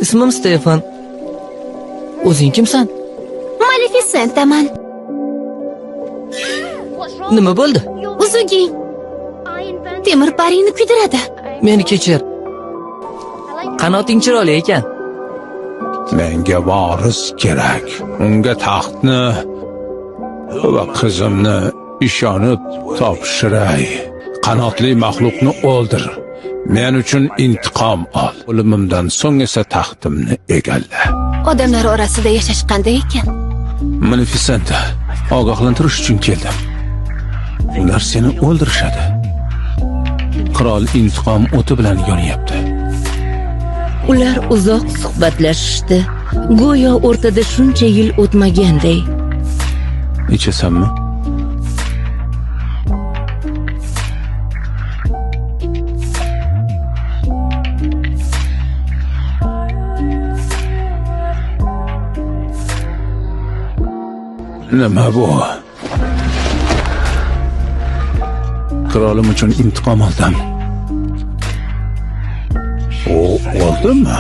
Ismim Stefan. O'zing kimsan? Malefisentaman. Nima bo'ldi? Uzuging. Temir paringni kuydiradi. Meni kechir. Qanoting chiroyli ekan. Menga voris kerak. Unga taxtni va qizimni ishonib topshiray. Qanotli maxluqni o'ldir. Men uchun intiqom ol. O'limimdan so'ng esa taxtimni egalla. Odamlar orasida yashash qanday ekan? Malefisenta, ogohlantirish uchun keldim. Ular seni o'ldirishadi. Qirol intiqom o'ti bilan yonyapti. Ular uzoq suhbatlashishdi. Go'yo o'rtada shuncha yil o'tmaganday. Ichasanmi? Nima bu? Qirolim uchun intiqom oldim. U o'ldimi?